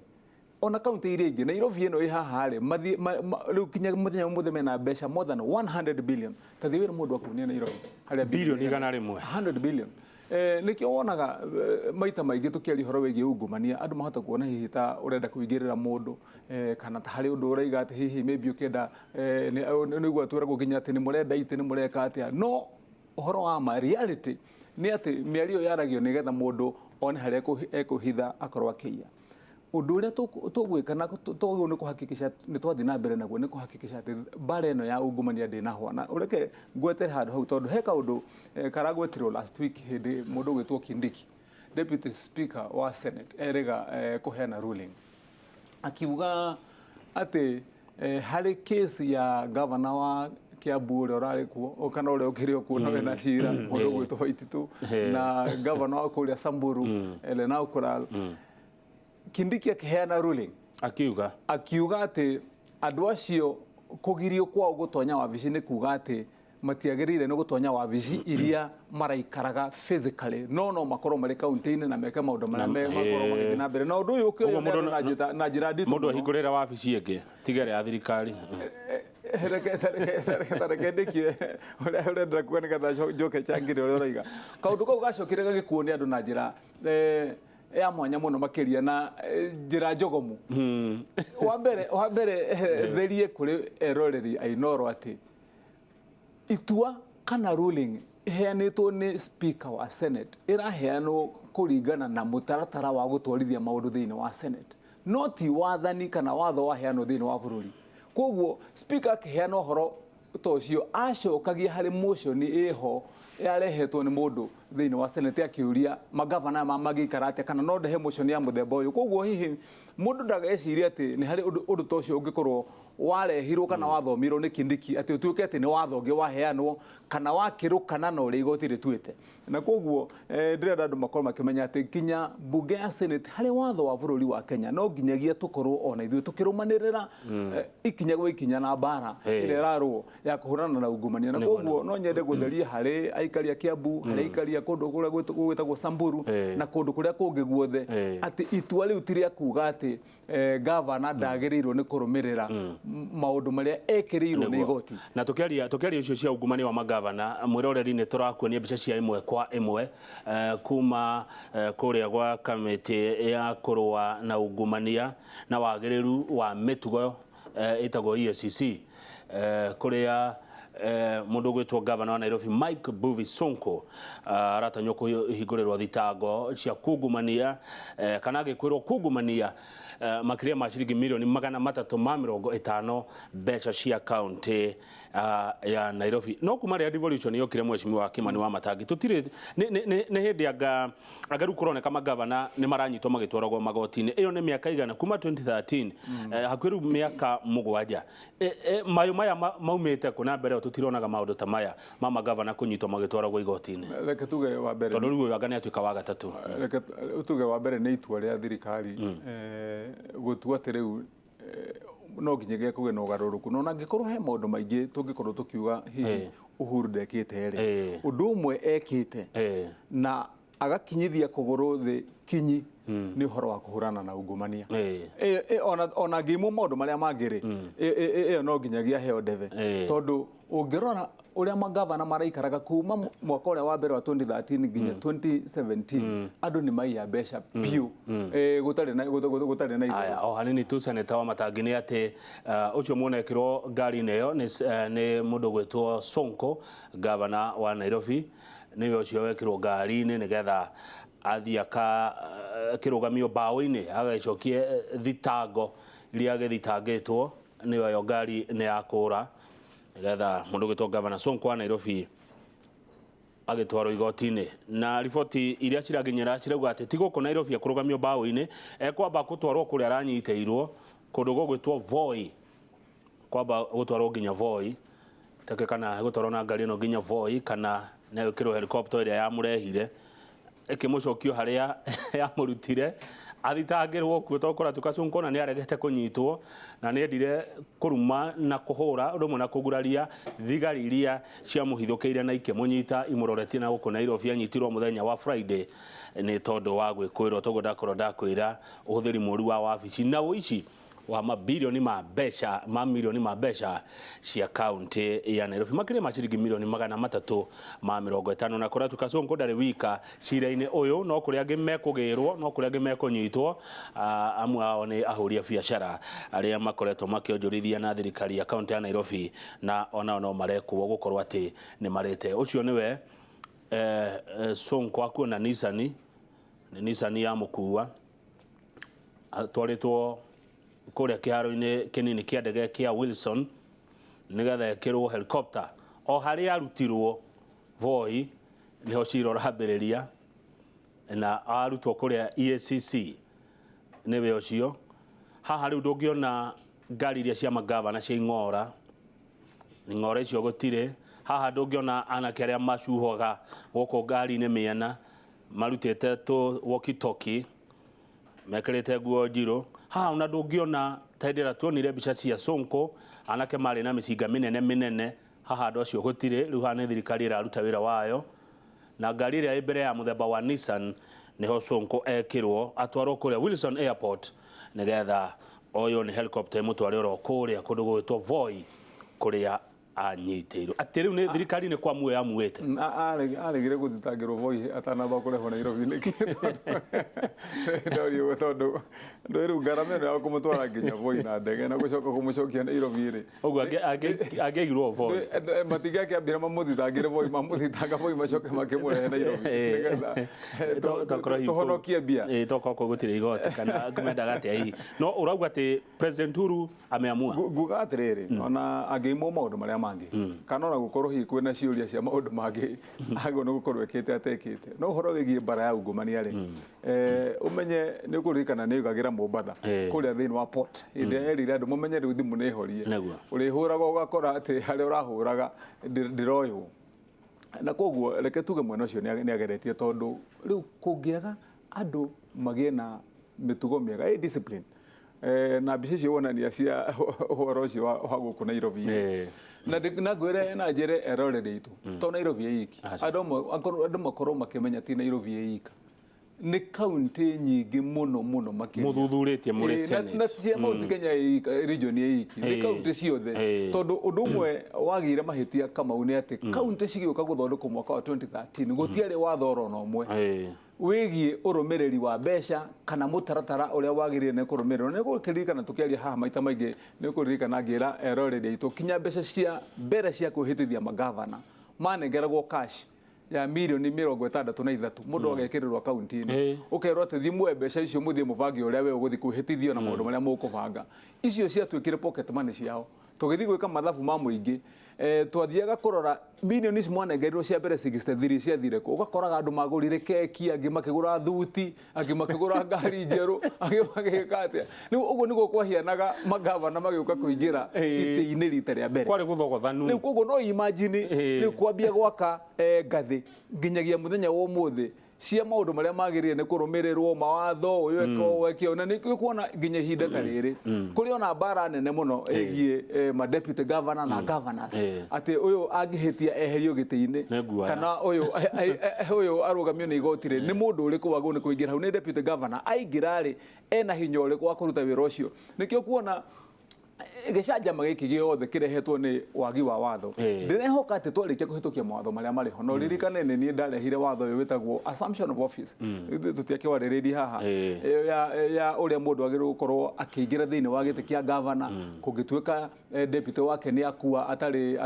Ona kaunti iria ingĩ, Nairobi ĩno ĩ haha rĩ, rĩu kinya mũthenya ũmũthĩ mena mbeca more than 100 billion. Ta thiĩ wĩre mũndũ akuonie Nairobi harĩa bilioni 100. 100 billion. Nĩkĩo wonaga maita maingĩ tũkĩaria ũhoro wĩgiĩ ungumania, andũ mahota kuona hihi ta ũrenda kũingĩrĩra mũndũ, kana ta harĩ ũndũ ũraiga atĩ hihi maybe ũkĩenda, nĩguo twĩragwo nginya atĩ nĩ mũrenda itĩ, nĩ mũreka atĩa. No ũhoro wa ma reality nĩ atĩ mĩario yaragio nĩgetha mũndũ one harĩa ekũhitha akorwo akĩiya. Ũndũ ũrĩa tũgwĩka na tũgũ nĩ kũhakikisha nĩ twathiĩ na mbere naguo, nĩ kũhakikisha atĩ mbara ĩno ya ungumania ndĩnahwa. Na ũreke ngwetere handũ hau, tondũ he kaũndũ karagwetirwo last week hĩndĩ mũndũ ũgwĩtwo Kindiki, deputy speaker wa senate, erĩga kũheana ruling akiuga atĩ harĩ case ya governor wa Kiambu ũrĩa ũrarĩ kuo kana ũrĩa ũkĩrĩ kuo na wĩna cira mũndũ ũgwĩtwo Waititu, na governor wa kũrĩa Samburu Elena Okoral. Kindiki akĩheana ruling akiuga atĩ andũ acio kũgirio kwao gũtonya wabici nĩ kuga atĩ matiagĩrĩire nĩ gũtonya wabici iria maraikaraga physically, no makorwo marĩ kaunti-inĩ na meke maũndũ marĩa makorwo magĩthiĩ na mbere. Na ũndũ ũyũ ũkĩoywo na njĩra nditũ mũndũ ahingũrĩra wabici ĩngĩ tiga ĩrĩa ya thirikari. Reke ndĩkie ũrĩa ũrenda kuga nĩgetha njoke changĩre ũrĩa ũraiga. Kaũndũ kau gacokire gagĩkuo nĩ andũ na njĩra ya mwanya mũno makĩria na njĩra njogomu. Wa mbere therie kũrĩ eroreri a Inooro atĩ Itua kana ruling iheanĩtwo nĩ speaker wa Senate ĩraheanwo kũringana na mũtaratara wa gũtwarithia maũndũ thĩinĩ wa Senate, no ti wathani kana watho waheanwo thĩinĩ wa bũrũri. Koguo speaker akĩheana ũhoro ta ũcio acokagia harĩ motion ĩho yarehetwo nĩ mũndũ thĩinĩ wa Senate akĩũria magavana mangĩikara atĩa kana no ndehe motion ya mũthemba ũyũ. Koguo hihi mũndũ ndagecirie atĩ nĩ harĩ ũndũ ta ũcio ũngĩkorwo warehirwo kana wathomirwo nĩ Kindiki atĩ ũtuĩke atĩ nĩ watho ũngĩ waheanwo kana wakĩrũkana na ũrĩa igoti rĩtuĩte. Na koguo ndĩrenda andũ makorwo makĩmenya atĩ nginya mbunge ya Senate harĩ watho wa bũrũri wa Kenya no nginyagia tũkorwo ona ithuĩ tũkĩrũmanĩrĩra ikinya gwa ikinya na mbara ĩrĩa ĩrarũo ya kũhũrana na ungumania. Na koguo no nyende gũtheria harĩ aikari a Kiambu, harĩ aikari a kũndũ kũrĩa gwĩtagwo Samburu na kũndũ kũrĩa kũngĩ guothe atĩ itua rĩu ti rĩa kuga atĩ gavana ndagĩrĩirwo nĩ kũrũmĩrĩra maũndũ marĩa ekĩrĩirwo nĩ igoti. Na tukiaria icio cia ungumania wa magavana, mwĩroreri nĩ tũrakuonia mbica cia ĩmwe kwa ĩmwe kuma kũrĩa gwa kamĩtĩ ya kũrũa na ungumania na wagĩrĩru wa mĩtugo ĩtagwo EACC, kũrĩa mũndũ ũgwĩtwo gavana wa Nairobi Mike Mbuvi Sonko aratanywo kũhingũrĩrwo thitango cia kungumania kana agĩkwĩrwo kungumania makĩria ma ciringi mirioni 350 mbeca cia kaunti ya Nairobi. No kuma rĩrĩa devolution yokire mheshimiwa Kimani wa Matangi tũtirĩ nĩ hĩndĩ anga rĩu kũroneka magavana nĩ maranyitwo magĩtwaragwo magoti-inĩ. Ĩyo nĩ mĩaka igana kuma 2013, hakuhĩ rĩu mĩaka 7. Mayũ maya maumĩte kũ na mbere tũtironaga maũndũ ta maya ma magavana kũnyitwo magĩtwaragwo igoti-inĩ? Reke tuge wa mbere, tondũ rĩu ũyũ anga nĩ atuĩka wa gatatũ. Reke tuge wa mbere nĩ itua rĩa thirikari gũtua atĩ rĩu no nginyagia kũgĩe na ũgarũrũku. Na ona angĩkorwo he maũndũ maingĩ tũngĩkorwo tũkiuga hihi Uhuru ndekĩte rĩ, ũndũ ũmwe ekĩte na agakinyithia kũgũrũ thĩ kinyi nĩ ũhoro wa kũhũrana na ungumania. Ona ngĩimwo maũndũ marĩa mangĩ rĩ, ĩyo no nginyagia heo ndebe, tondũ ũngĩrora ũrĩa magavana maraikaraga kuma mwaka ũrĩa wa mbere wa 2013 nginya 2017 andũ nĩ maiya mbeca biũ gũtarĩ na aya. O hanini tu Seneta wa Matangi nĩ atĩ ũcio muonekirwo ngari-inĩ ĩyo nĩ mũndũ ũgwĩtwo Sonko, gavana wa Nairobi, nĩwe ũcio wekĩrwo ngari-inĩ nĩgetha athiĩ akĩrũgamio mbaũ-inĩ agagĩcokie thitango iria agĩthitangĩtwo. Nĩyo ĩyo ngari nĩ ya kũra nĩgetha mũndũ ũgwĩtwo gavana Sonko wa Nairobi agĩtwarwo igoti-inĩ. Na riboti iria cirakinyĩra cirauga atĩ ti gũkũ Nairobi akũrũgamio mbaũ-inĩ, ekwamba gũtwarwo kũrĩa aranyitĩirwo kũndũ gũgwĩtwo Voi, kwamba gũtwarwo nginya Voi, take kana gũtwarwo na ngari ĩno nginya Voi kana nĩ gwĩkĩrwo helicopter ĩrĩa yamũrehire ĩkĩmũcokio harĩa yamũrutire athitangĩrwo kuo, tondũ kũratuĩka Sonko ona nĩ aregete kũnyitwo na nĩ endire kũruma na kũhũra ũndũ ũmwe na kũguraria thigari iria ciamũhithũkĩire na ikĩmũnyita imũroretie na gũkũ Nairobi. Anyitirwo mũthenya wa Friday nĩ tondũ wa gwĩkũĩrwo, toguo ndakorwo ndakwĩra ũhũthĩri mũru wa wabici na ũici wa mabilioni ma mbeca ma milioni ma mbeca cia kaunti ya Nairobi makĩria ma ciringi milioni 350. Na kũratuĩka Sonko ndarĩ wika cira-inĩ ũyũ, no kũrĩ angĩ mekũgĩrwo, no kũrĩ angĩ mekũnyitwo. Amwe ao nĩ ahũri a biacara arĩa makoretwo makĩonjorithia na thirikari ya kaunti ya Nairobi, na onao no marekwo gũkorwo atĩ nĩ marĩte. Ũcio nĩwe Sonko akuo na Nissan, nĩ Nissan ya mũkua atwarĩtwo kũrĩa kĩharo-inĩ kĩnini kĩa ndege kĩa Wilson nĩgetha ĩkĩrwo helicopter o harĩa arutirwo Voi nĩho cira ũrambĩrĩria, na arutwo kũrĩa EACC nĩwe ũcio. Haha rĩu ndũngĩona ngari iria cia magavana cia ing'ora, ing'ora icio gũtirĩ. Haha ndũngĩona anake arĩa macuhoga gũkũ ngari-inĩ mĩena marutĩte tũ walkie talkie mekĩrĩte nguo njirũ. Haha ona ndũngĩona ta hĩndĩ ĩrĩa tuonire mbica cia Sonko anake marĩ na mĩcinga mĩnene mĩnene. Haha andũ acio gũtirĩ. Rĩu haha nĩ thirikari ĩraruta wĩra wayo, na ngari ĩrĩa ĩ mbere ya mũthemba wa Nissan nĩho Sonko ekĩrwo atwarwo kũrĩa Wilson Airport nĩgetha oywo nĩ helicopter ĩmũtware oro kũrĩa kũndũ gũgwĩtwo Voi kũrĩa Anyitĩirwo atĩ rĩu nĩ thirikari nĩ kwamue yamuĩte. Aregire gũthitangĩrwo Voi atanamba kũrehwo Nairobi nĩkĩ? Ndorio ũguo tondũ ndũĩ rĩu ngarama ĩno ya kũmũtwara nginya Voi na ndege na gũcoka kũmũcokia Nairobi rĩ, ũguo angĩaigirwo Voi. Matingĩakĩambire mamũthitangĩre Voi, mamũthitanga Voi macoke makĩmũrehe Nairobi nĩgetha tũhonokie mbia. Tokorwo kũu gũtirĩ igoti kana mendaga atĩa hihi, no ũrauga atĩ President Uhuru ameamua. Nguga atĩrĩrĩ, ona angĩimwo maũndũ marĩa mangĩ kana ona gũkorwo hihi kwĩna ciũria cia maũndũ mangĩ agĩrĩirwo nĩ gũkorwo ĩkĩte atekĩte, no ũhoro wĩgiĩ mbara ya ungumania rĩ, ũmenye nĩ ũkũririkana nĩ oigagĩra Mombatha kũrĩa thĩinĩ wa port hĩndĩ ĩrĩa erire andũ mamenye rĩu thimũ nĩ horie, ũrĩhũraga ũgakora atĩ harĩa ũrahũraga ndĩroywo, na koguo reke tuge mwena ũcio nĩ ageretie, tondũ rĩu kũngĩaga andũ magĩe na mĩtugo mĩega, discipline, na mbica icio wonania cia ũhoro ũcio wa gũkũ Nairobi, na ngwĩre na njĩre eroreri aitũ, to Nairobi ĩiki, andũ makorwo makĩmenya ti Nairobi ĩika, nĩ kaunti nyingĩ mũno mũno makĩria mũthuthurĩtie mũrĩ Senate na cia Mount Kenya ĩika, region ĩiki, nĩ kaunti ciothe, tondũ ũndũ ũmwe wagĩire mahĩtia Kamau nĩ atĩ kaunti cigĩũka gũthondekwo mwaka wa 2013 gũtiarĩ watho oro na ũmwe wĩgiĩ ũrũmĩrĩri wa mbeca kana mũtaratara ũrĩa wagĩrĩire nĩ kũrũmĩrĩrwo. Nĩ gũkĩririkana tũkĩaria haha maita maingĩ, nĩ kũririkana ngĩra eroreri aitũ kinya mbeca cia mbere cia kwĩhĩtithia magavana manengeragwo cash ya mirioni 63, mũndũ agekĩrĩrwo akaunti-inĩ, ũkerwo atĩ thiĩ muoe mbeca icio mũthiĩ mũbange ũrĩa we ũgũthiĩ kwĩhĩtithio na maũndũ marĩa mũkũbanga. Icio ciatuĩkire pocket money ciao. Tũgĩthiĩ gwĩka mathabu ma mũingĩ, twathiaga kũrora mirioni ici mwanengerirwo cia mbere 63 ciathire kũ, ũgakoraga andũ magũrire keki, angĩ makĩgũra thuti, angĩ makĩgũra ngari njerũ, angĩ magĩka atĩa. Rĩu ũguo nĩguo kwahianaga magavana magĩũka kũingĩra itĩ-inĩ rita rĩa mbere. Kwarĩ gũthogothanu. Rĩu koguo no imagine rĩu kwambia gwaka ngathĩ nginyagia mũthenya wa ũmũthĩ cia maũndũ marĩa magĩrĩire nĩ kũrũmĩrĩrwo mawatho ũyũ eka ũũ eke ũũ, na nĩ kuona nginya ihinda ta rĩrĩ kũrĩ ona mbara nene mũno ĩgiĩ ma deputy governor na governors, atĩ ũyũ angĩhĩtia eherio gĩtĩ-inĩ kana ũyũ arũgamio nĩ igoti rĩ, nĩ mũndũ ũrĩkũ wagĩrĩirwo nĩ kũingĩra hau? Nĩ deputy governor aingĩra rĩ, ena hinya ũrĩkũ wa kũruta wĩra ũcio? Nĩkĩo kuona gĩcanjama gĩkĩ gĩothe kĩrehetwo nĩ wagi wa watho. Ndĩrehoka atĩ twarĩkia kũhĩtũkia mawatho marĩa marĩ ho, no ririkane nĩ niĩ ndarehire watho ũyũ wĩtagwo assumption of office, tũtiakĩwarĩrĩirie haha, ya ũrĩa mũndũ agĩrĩirwo gũkorwo akĩingĩra thĩinĩ wa gĩtĩ kĩa gavana, kũngĩtuĩka deputy wake nĩ akua atarĩ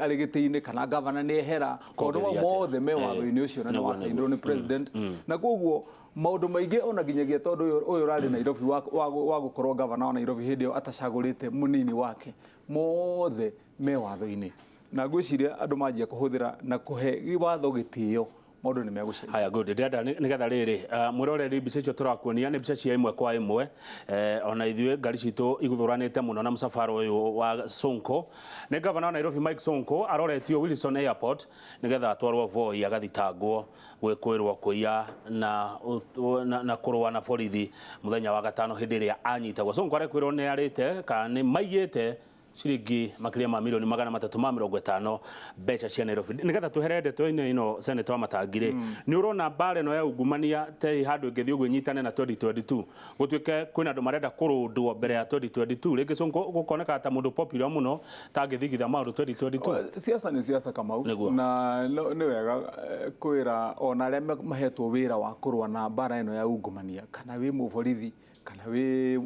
arĩ gĩtĩ-inĩ kana gavana nĩ ehera, maũndũ mau mothe me watho-inĩ ũcio na nĩ wacainirwo nĩ president, na koguo maũndũ maingĩ ona nginyagia tondũ ũyũ ũrarĩ Nairobi wa gũkorwo gavana wa Nairobi hĩndĩ ĩyo atacagũrĩte mũnini wake, mothe me watho-inĩ, na ngwĩciria andũ manjia kũhũthĩra na kũhe watho gĩtĩo, maũndũ nĩ megũcenjia. Haya, good. Ndĩrenda nĩgetha rĩrĩ mwĩroreri mbica icio tũrakuonia nĩ mbica cia ĩmwe kwa ĩmwe, ona ithuĩ ngari citũ iguthũranĩte mũno na mũcabara ũyũ wa Sonko. Nĩ gavana wa Nairobi Mike Sonko aroretio Wilson Airport nĩgetha atwarwo Voi agathitangwo gwĩkũĩrwo kũiya na kũrũa na borithi mũthenya wa gatano hĩndĩ ĩrĩa anyitagwo. Sonko arekwĩrwo nĩ arĩte kana nĩ maiyĩte ciringi makĩria ma mirioni 350 mbeca cia Nairobi. Nĩgetha twehere ndeto-inĩ ĩno Senator wa Matangi rĩ, nĩ ũrona mbara ĩno ya ungumania te handũ ĩngĩthiĩ ũguo ĩnyitane na 2022 gũtuĩke kwĩna andũ marenda kũrũndwo mbere ya 2022, rĩngĩ Sonko gũkoneka ta mũndũ popular mũno tangĩthigitha maũndũ 2022. Siasa nĩ siasa Kamau, na nĩ wega kwĩra ona arĩa mahetwo wĩra wa kũrũa na mbara ĩno ya ungumania, kana wĩ mũborithi kana wĩ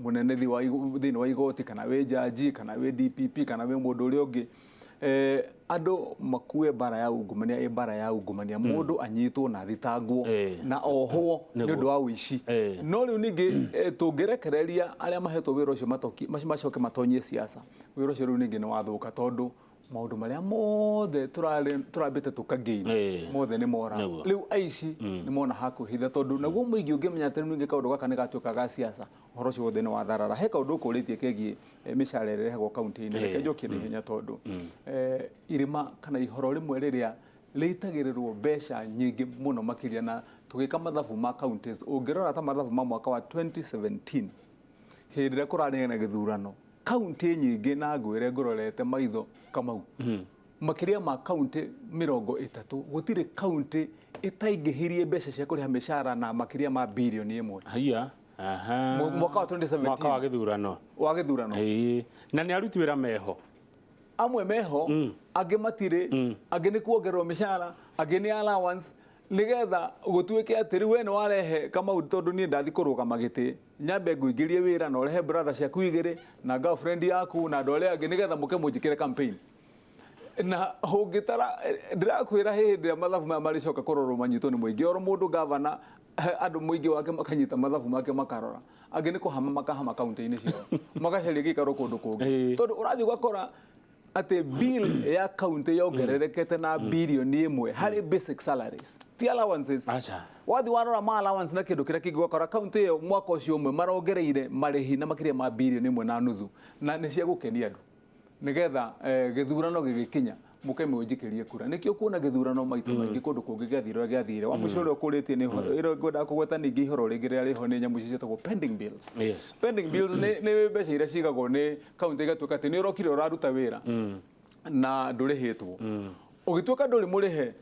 mũnene thĩinĩ wa igoti, kana wĩ jaji, kana wĩ DPP, kana wĩ mũndũ ũrĩa ũngĩ, andũ makue mbara ya ungumania ĩ mbara ya ungumania, mũndũ anyitwo na thitangwo na ohwo nĩ ũndũ wa ũici. No rĩu ningĩ tũngĩrekereria arĩa mahetwo wĩra ũcio macoke matonyie siasa, wĩra ũcio rĩu ningĩ nĩ wathũka, tondũ maũndũ marĩa mothe tũrambĩte tũkagain mothe nĩ mora. Rĩu aici nĩ mona hakwĩhitha, tondũ naguo mũingĩ ũngĩmenya atĩ rĩu ningĩ kaũndũ gaka nĩ gatuĩka ga siasa, ũhoro ũcio wothe nĩ watharara. He kaũndũ ũkũrĩtie kegiĩ mĩcara ĩrĩa ĩrehagwo kaunti-inĩ, reke njokie na ihenya, tondũ irĩma kana ihoro rĩmwe rĩrĩa rĩitagĩrĩrwo mbeca nyingĩ mũno makĩria, na tũgĩka mathabu ma counties, ũngĩrora ta mathabu ma mwaka wa 2017 hĩndĩ ĩrĩa kũrarĩ na gĩthurano, kaunti nyingĩ na ngwĩre ngũrorete maitho Kamau, makĩria ma kaunti 30 gũtirĩ kaunti ĩtaingĩhirie mbeca cia kũrĩha mĩcara na makĩria ma birioni 1. Haiya. Aha. Mwaka wa 2017. Mwaka wa gĩthurano. Wa gĩthurano. Ĩĩ. Na nĩ aruti wĩra meho. Amwe meho, angĩ matirĩ, angĩ nĩ kuongererwo mĩcara, angĩ nĩ allowance, nĩgetha gũtuĩke atĩ rĩu we nĩ warehe Kamau tondũ niĩ ndathi kũrũgama gĩtĩ nyambe ngũingĩrie wĩra na ũrehe brother ciaku igĩrĩ na girlfriend yaku na andũ arĩa angĩ nĩgetha mũke mũnjĩkĩre campaign. Na ũngĩtara ndĩrakwĩra hĩndĩ ĩrĩa mathabu maya marĩcoka kũrorwo manyitwo nĩ mũingĩ oro mũndũ gavana andũ mũingĩ wake makanyita mathabu make makarora angĩ nĩ kũhama makahama kaunti-inĩ ciao magacaria gĩikaro kũndũ kũngĩ tondũ ũrathiĩ ũgakora atĩ bill ya kaunti yongererekete na bilioni 1 harĩ basic salaries ti allowances. Wathi warora ma allowance na kĩndũ kĩrĩa kĩngĩ ũgakora kaunti ĩyo mwaka ũcio ũmwe marongereire marĩhi na makĩria ma bilioni 1.5 na nĩ cia gũkenia andũ nĩgetha gĩthurano gĩgĩkinya mũke mũnjikĩrie kura. Nĩkĩo kuona gĩthurano maita maingĩ kũndũ kũngĩ gĩathire ũrĩa gĩathire. Wa mũico ũrĩa ũkũrĩtie nĩ ngwendaga kũgweta ningĩ ihoro rĩngĩ rĩrĩa rĩho nĩ nyamũ ici ciĩtagwo pending bills. Yes. Pending bills nĩ mbeca iria cigagwo nĩ kaunti igatuĩka atĩ nĩ ũrokire ũraruta wĩra na ndũrĩhĩtwo. Ũgĩtuĩka ndũrĩ mũrĩhe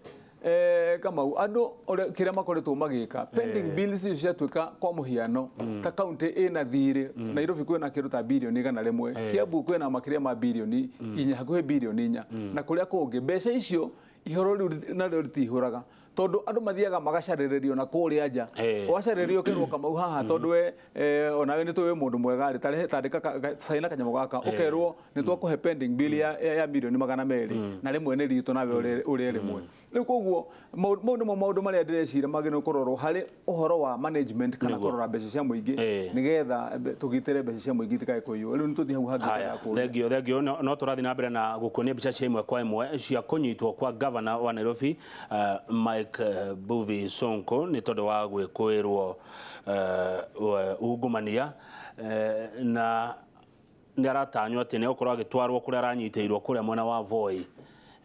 Kamau andũ kĩrĩa makoretwo magĩka pending bills icio ciatuĩka kwa mũhiano ta kaunti ĩna thirĩ Nairobi kwĩna kĩndũ ta bilioni 100, Kiambu kwĩna makĩria ma bilioni 4, hakuhĩ bilioni 4, na kũrĩa kũngĩ mbeca icio ihoro rĩu narĩo rĩtihũraga tondũ andũ mathiaga magacarĩrĩrio na kũrĩa nja wacarĩrĩrio ũkerwo Kamau haha tondũ we onawe nĩ tũĩ mũndũ mwega rĩ tandĩka caina kanyamũ gaka ũkerwo nĩ twakũhe pending bill ya milioni 200 na rĩmwe nĩ ritũ nawe ũrĩe rĩmwe. Rĩu koguo mau nĩmo maũndũ marĩa ndĩreciria magĩrĩirwo kũrorwo harĩ ũhoro wa management kana kũrora mbeca cia mũingĩ nĩgetha tũgitĩre mbeca cia mũingĩ itikae kũiywo. Rĩu nĩ tũthiĩ hau hangĩ. Thengio, thengio. No tũrathiĩ na mbere na gũkuonia mbica cia ĩmwe kwa ĩmwe cia kũnyitwo kwa gavana wa Nairobi Mike Mbuvi Sonko nĩ tondũ wa gwĩkũĩrwo ungumania na nĩ aratanywo atĩ nĩ egũkorwo agĩtwarwo kũrĩa aranyitĩirwo kũrĩa mwena wa Voi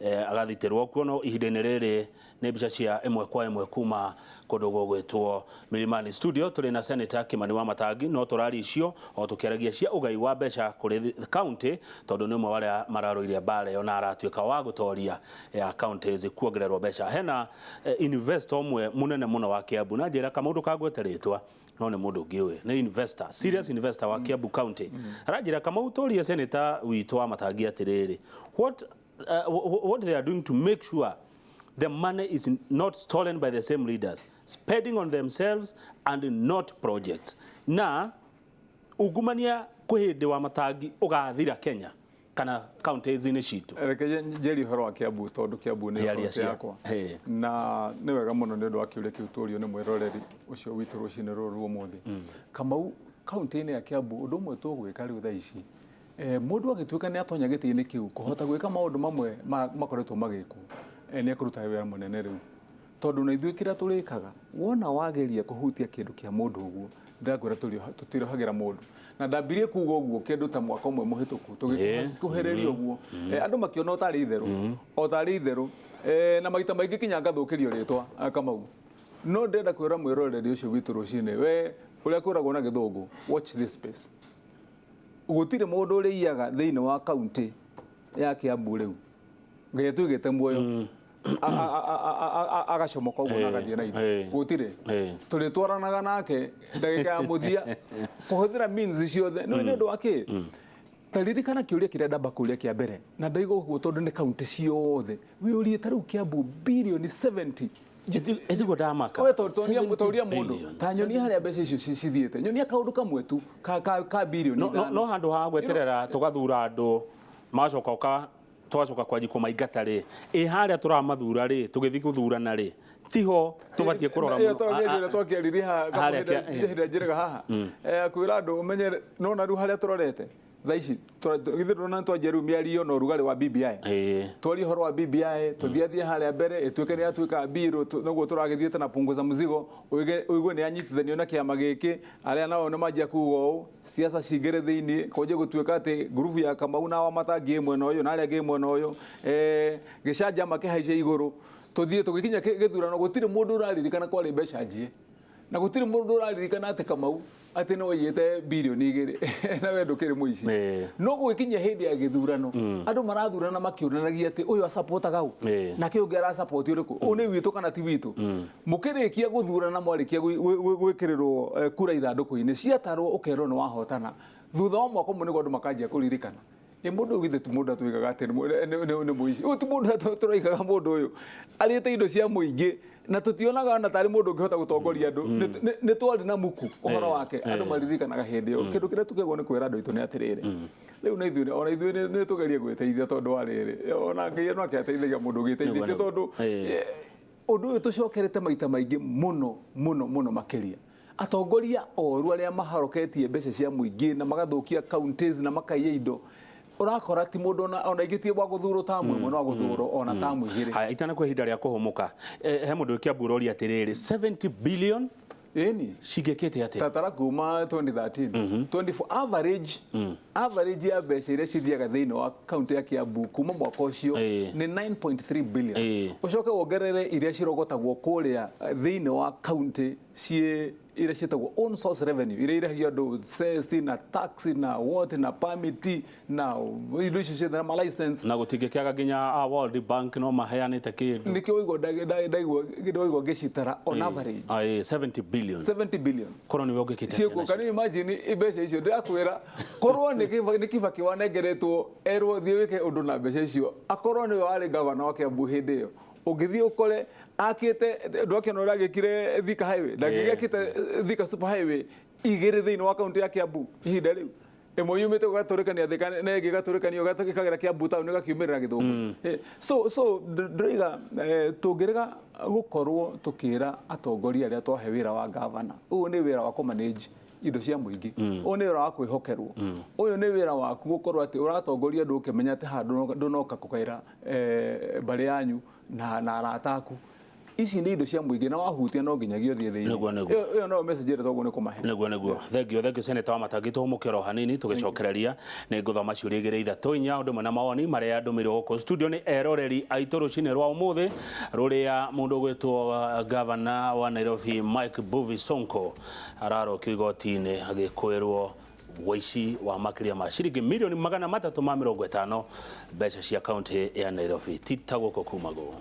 agathitĩrwo kuo no ihinda-inĩ rĩrĩ nĩ mbica cia ĩmwe kwa ĩmwe kuma kũndũ gũgwĩtwo Milimani Studio. Tũrĩ na Senator Kimani Wamatangi no tũraria icio o tũkĩaragia cia ũgai wa mbeca kũrĩ kaunti tondũ nĩ ũmwe wa arĩa mararũire mbara ĩyo na aratuĩka wa gũtoria ya counties kuongererwo mbeca. Hena investor ũmwe mũnene mũno wa Kiambu na njĩra Kamau kangwete rĩtwa no nĩ mũndũ ũngĩ ũĩ nĩ investor, serious investor wa Kiambu County. Aranjĩra Kamau tũrie Senator witũ wa Matangi atĩrĩrĩ, what they are doing to make sure the money is not stolen by the same leaders, spending on themselves and not projects. Na ungumania kwĩ hĩndĩ wa Matangi ũgathira Kenya kana counties-inĩ citũ. Reke njerie ũhoro wa Kiambu tondũ Kiambu nĩ kaunti yakwa na nĩ wega mũno nĩ ũndũ wa kĩũria kĩu tũrio nĩ mwĩroreri ũcio witũ rũcinĩ rũrũ rwa ũmũthĩ. Kamau kaunti-inĩ ya Kiambu ũndũ ũmwe tũgwĩka rĩu thaa ici mũndũ agĩtuĩka nĩ atonya gĩtĩ-inĩ kĩu kũhota gwĩka maũndũ mamwe makoretwo magĩkwo nĩ ekũruta wĩra mũnene rĩu tondũ na ithuĩ kĩrĩa tũrĩkaga wona wageria kũhutia kĩndũ kĩa mũndũ ũguo ndĩrakwĩra tũtirohagĩra mũndũ na ndambirie kuga ũguo kĩndũ ta mwaka ũmwe mũhĩtũku tũgĩkuhĩrĩria ũguo andũ makĩona ũtarĩ itherũ o tarĩ itherũ na maita maingĩ kinya ngathũkĩrio rĩtwa Kamau no ndĩrenda kwĩra mwĩroreri ũcio witũ rũcinĩ we ũrĩa kwĩragwo na gĩthũngũ watch this space. Gũtirĩ mũndũ ũrĩiyaga thĩinĩ wa kaunti ya Kiambu rĩu nginya tuigĩte muoyo agacomoka ũguo na agathiĩ na indo gũtirĩ tũrĩtwaranaga nake ndagĩka ya mũthia kũhũthĩra means ciothe nĩ ũndũ wa kĩ ta ririkana kĩũria kĩrĩa ndamba kũũria kĩa mbere na ndaiga ũguo tondũ nĩ kaunti ciothe wĩũrie ta rĩu Kiambu bilioni 70 Etiguo ndamaka. We tauria mũndũ ta nyonia harĩa mbeca icio cithiĩte nyonia kaũndũ kamwe tu ka bilioni no handũ ha gweterera tũgathura andũ magacoka ũka tũgacoka kwanji kũmaingata rĩ ĩ harĩa tũramathura rĩ tũgĩthiĩ gũthurana rĩ tiho tũbatiĩ kũrora mũno. Ĩyo twakĩaririe hĩndĩ njĩraga haha kwĩra andũ ũmenye nona rĩu harĩa tũrorete thaa ici githĩ ndũrona twanjia rĩu mĩario na ũrugarĩ wa BBI twarie ũhoro wa BBI tũthiathie harĩa mbere ĩtuĩke nĩ yatuĩka mbirũ noguo tũragĩthiĩte na punguza mzigo ũigue nĩ yanyitithanio na kĩama gĩkĩ arĩa nao nĩ manjia kuga ũũ siasa cingĩre thĩinĩ kwanjia gũtuĩka atĩ ngurubu ya Kamau na Wamatangi ĩ mwena ũyũ na arĩa angĩ ĩ mwena ũyũ gĩcanjama kĩhaice igũrũ tũthiĩ tũgĩkinya gĩthurano gũtirĩ mũndũ ũraririkana kwarĩ mbeca njie Na gũtirĩ mũndũ ũraririkana atĩ Kamau atĩ nĩ waiyĩte birioni 2 na we ndũkĩrĩ mũici. No gũgĩkinya hĩndĩ ya gĩthurano, andũ marathurana makĩonanagia atĩ ũyũ asapotaga ũ, nake ũngĩ arasapoti ũrĩkũ, ũyũ nĩ witũ kana ti witũ. Mũkĩrĩkia gũthurana, mwarĩkia gwĩkĩrĩrwo kura ithandũkũ-inĩ, ciatarwo ũkerwo nĩ wahotana. Thutha wa mwaka ũmwe nĩguo andũ makanjia kũririkana, ĩ mũndũ ũyũ githĩ ti mũndũ atwĩkaga atĩ nĩ mũici, ũyũ ti mũndũ tũroigaga mũndũ ũyũ arĩte indo cia mũingĩ na tũtionaga ona tarĩ mũndũ ũngĩhota gũtongoria andũ. Nĩ twarĩ na muku ũhoro wake, andũ maririkanaga hĩndĩ ĩyo. Kĩndũ kĩrĩa tũkĩagwo nĩ kwĩra andũ aitũ nĩ atĩrĩrĩ, rĩu na ithuĩ ona ithuĩ nĩ tũgerie gwĩteithia, tondũ wa rĩrĩ ona Ngai no akĩateithagia mũndũ ũgĩteithĩtie, tondũ ũndũ ũyũ tũcokerete maita maingĩ mũno mũno mũno makĩria. Atongoria oru arĩa mahoroketie mbeca cia mũingĩ na magathũkia counties na makaiya indo, ũrakora ti mũndũ ona ingĩ ti wa gũthurwo tamu ĩmwe, no gũthurwo ona tamu igĩrĩ. Haya, itanakwa ihinda rĩa kũhũmũka, he mũndũ wĩ Kiambu ũroria atĩrĩrĩ, 70 billion ĩni cingĩkĩte atĩa? Tatara kuma 2013 24 average ya mbeca iria cithiaga thĩinĩ wa kaunti ya Kiambu kuma mwaka ũcio nĩ 9.3 billion. Ũcoke wongerere iria cirogotagwo kũrĩa thĩinĩ wa kaunti ciĩ iria ciĩtagwo own source revenue, iria irehagio andũ cess na tax na what na permit na indo icio ciothe na ma license. Na gũtingĩkĩaga nginya a World Bank no maheanĩte kĩndũ. Nĩkĩo waigua ndaigua ngĩcitara on average 70 billion. 70 billion korwo nĩwe ũngĩkĩte ciĩkuo. Can you imagine mbeca icio? Ndĩrakwĩra korwo nĩ Kibaki wanengeretwo erwo thiĩ wĩke ũndũ na mbeca icio, akorwo nĩwe warĩ gavana wa Kiambu hĩndĩ ĩyo, ũngĩthiĩ ũkore akĩte ndwakĩona ũrĩa agĩkire Thika Highway, ndangĩgĩakĩte Thika Super Highway igĩrĩ thĩinĩ wa kaunti ya Kiambu ihinda rĩu, ĩmwe yumĩte gũgatũrĩkania Thika na ĩngĩ ĩgatũrĩkanio ĩkagera Kiambu town ĩgakiumĩrĩra Gĩthũngũ. So ndĩroiga tũngĩrega gũkorwo tũkĩra atongoria arĩa twahe wĩra wa gavana, ũyũ nĩ wĩra wa kũmanage indo cia mũingĩ, ũyũ nĩ wĩra wa kwĩhokerwo, ũyũ nĩ wĩra waku gũkorwo atĩ ũratongoria andũ ũkĩmenya atĩ haha ndũnoka kũgaĩra mbarĩ yanyu na arata aku. Ici nĩ indo cia mũingĩ na wahutia no nginyagia ũthiĩ thĩinĩ. Ĩyo no message ĩrĩa toguo nĩ kũmahe. Nĩguo. Thank you Senator Wamatangi. Tũhũmũke oro hanini tũgĩcokereria nĩ ngũthoma ciũria igĩrĩ ithatũ inya ũndũ ũmwe na mawoni marĩa ndũmĩirwo gũkũ studio nĩ eroreri aitũ rũcinĩ rwa ũmũthĩ, rũrĩa mũndũ ũgwĩtwo gavana wa Nairobi Mike Mbuvi Sonko ararokio igoti-inĩ agĩkwĩrwo waici wa makĩria ma ciringi milioni 350 mbeca cia kaunti ya Nairobi. Ti ta gũkũ kumagwo.